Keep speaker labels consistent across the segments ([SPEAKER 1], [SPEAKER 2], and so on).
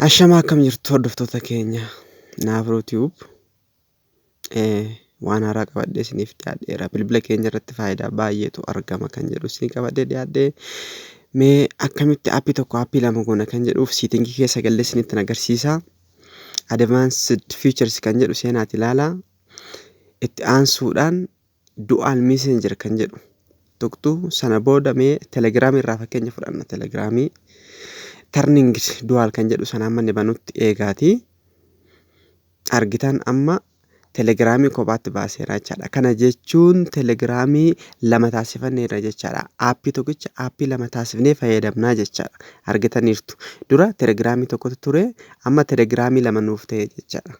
[SPEAKER 1] Ashamaa, akkam jirtu hordoftoota keenya Naafroo Tube? Waan haaraa qabadhee isiniif dhiyaadheera. Bilbila keenya irratti faayidaa baay'eetu argama kan jedhu isin qabadhee dhiyaadhee, mee akkamitti aappii tokko aappii lama goona kan jedhuuf setting keessa gallee isinitti agarsiisa. Advanced features kan jedhu seenaati ilaalaa. Itti aansuudhaan dual messenger kan jedhu tuqxu. Sana booda mee Telegiraamii irraa fakkeenya fudhanna. Telegiraamii turning dual kan jedhu sana amma inni banutti eegaati. Argitan, amma Telegiraamii kophaatti baaseera jechaadha. Kana jechuun Telegiraamii lama taasifanneerra jechaadha. Aappii tokkicha aappii lama taasifnee fayyadamnaa jechaadha. Argitaniirtu. Dura Telegiraamii tokkotu ture, amma Telegiraamii lama nuuf ta'e jechaadha.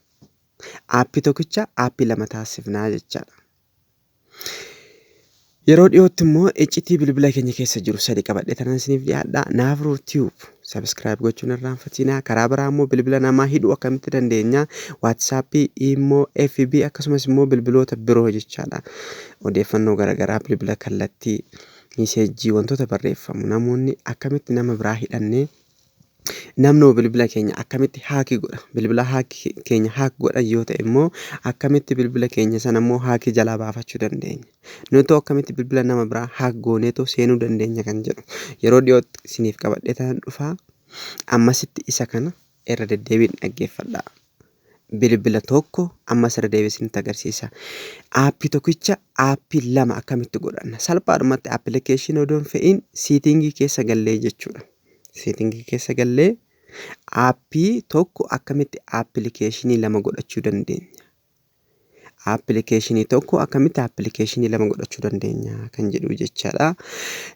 [SPEAKER 1] Aappii tokkicha aappii lama taasifnaa jechaadha. Yeroo dhiyootti immoo iccitii bilbila keenya keessa jiru sadi qabadhee tanan isiniif dhiyaadha. Naafroo Tube subscribe gochuun irraanfatinaa. Karaa biraa immoo bilbila namaa hidhuu akkamitti dandeenya? Waatsaappii, Iimoo, FB, akkasumas immoo bilbiloota biroo jechaadha. Odeeffannoo garaagaraa, bilbila kallattii, miiseejjii, wantoota barreeffamu namoonni akkamitti nama biraa hidhannee, namni bilbila keenya akkamitti hack godha, bilbila hack keenya hack godhan yoo ta'e immoo akkamitti bilbila keenya sana immoo hack jalaa baafachuu dandeenya, nuti akkamitti bilbila nama biraa hack gooneetoo seenuu dandeenya kan jedhu yeroo dhiyootti isiniif qabadhee tanan dhufaa. Ammasitti isa kana irra deddeebiin dhaggeeffadha. Bilbila tokko ammas irra deebiin isinitti agarsiisa. Aappii tokkicha aappii lama akkamitti godhanna? Salphaadhumatti appilikeeshinii odoo hin fe'iin setting keessa gallee jechuudha. Setting keessa gallee aappii tokko akkamitti appilikeeshinii lama godhachuu dandeenya? Appilikeeshinii tokko akkamitti appilikeeshinii lama godhachuu dandeenya kan jedhu jechaadha.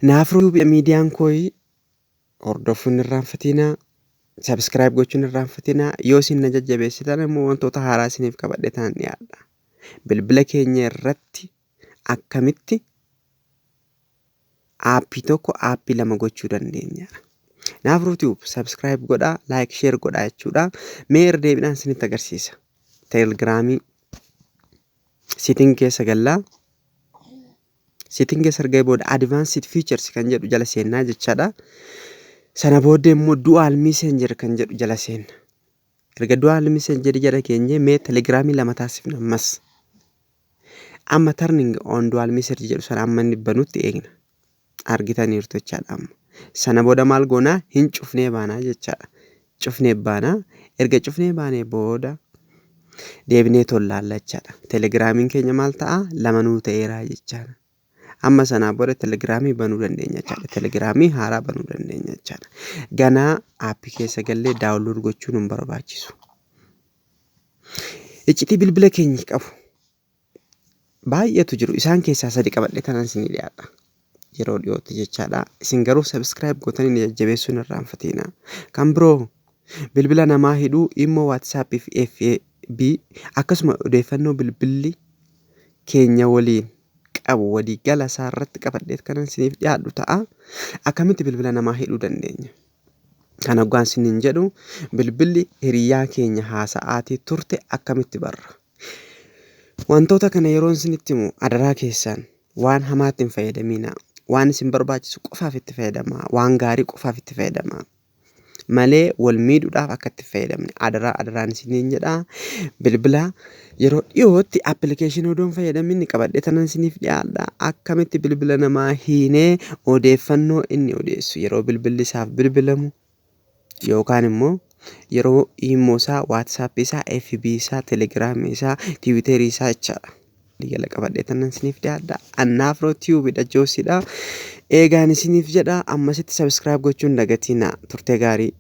[SPEAKER 1] Naafroo miidiyaan koo hordofuun irraanfatinaa. Subscribe gochuun irraanfatinaa. Yoo isin na jajjabeessitan immoo wantoota haaraa isiniif qabadhee ta'an dhiyaadha. Bilbila keenya irratti akkamitti aappii tokko aappii lama gochuu dandeenya? Naafroo Tube subscribe godhaa, like, share godhaa jechuudha. Mee irra deebiidhaan isinitti agarsiisa. Telegiraamii setting keessa gallaa. Setting keessa erga booda advanced features kan jedhu jala seennaa jechaadha. Sana booddee immoo dual messenger kan jedhu jala seenna. Erga dual messenger jala keenyee, mee Telegiraamii lama taasifna ammas. Amma turning on dual messenger jedhu sana amma inni banutti eegna. Argitaniirtu jechaadha amma. Sana booda maal goonaa? Hin cufnee baanaa jechaadha. Cufnee baanaa. Erga cufnee baanee booda deebinee tollaalla jechaadha. Telegiraamiin keenya maal ta'a? Lama nuu ta'eera jechaadha. Amma sanaa booda Telegiraamii banuu dandeenya jechaadha. Telegiraamii haaraa banuu dandeenya jechaadha. Ganaa aappii keessa gallee download gochuun hin barbaachisu. Iccitii bilbila keenya qabu baay'eetu jiru. Isaan keessaa sadi qabadhee tanan isinii dhiyaadha. Yeroo dhiyootti jechaadha. Isin garuu subscribe gootanii na jajjabeessuun irraanfatina. Kan biroo bilbila namaa hidhuu, immoo Waatsaappii fi FB, akkasuma odeeffannoo bilbilli keenya waliin qabu walii gala isaa irratti qabadhee kanan isiniif dhiyaadhu ta'a. Akkamitti bilbila namaa hidhuu dandeenya? Kan hoggaan isiniin jedhu, bilbilli hiriyaa keenya haasa'aatii turte akkamitti barra? Wantoota kana yeroo isinitti himu, adaraa keessaan waan hamaatti hin fayyadaminaa. Waan isin barbaachisu qofaaf itti fayyadamaa. Waan gaarii qofaaf itti fayyadamaa. Malee wal miidhuudhaaf akka itti fayyadamne adaraa adaraan isiniin jedha. Bilbila yeroo dhiyootti appilikeeshinii odoo hin fayyadamin qabadhee tanan isiniif dhiyaadha. Akkamitti bilbila namaa hiinee odeeffannoo inni odeessu yeroo bilbilli isaaf bilbilamu yookaan immoo yeroo iimoo isaa, Waatsaappii isaa, FB isaa, Telegiraamii isaa, Tiwiiterii isaa jechaadha. Jala qabadhee tanan isiniif dhiyaadha. Annaafroo Tiyuubidha, Joosiidha. Eegaan isiniif jedha, ammasitti subscribe gochuun dagatinaa. Turte gaarii.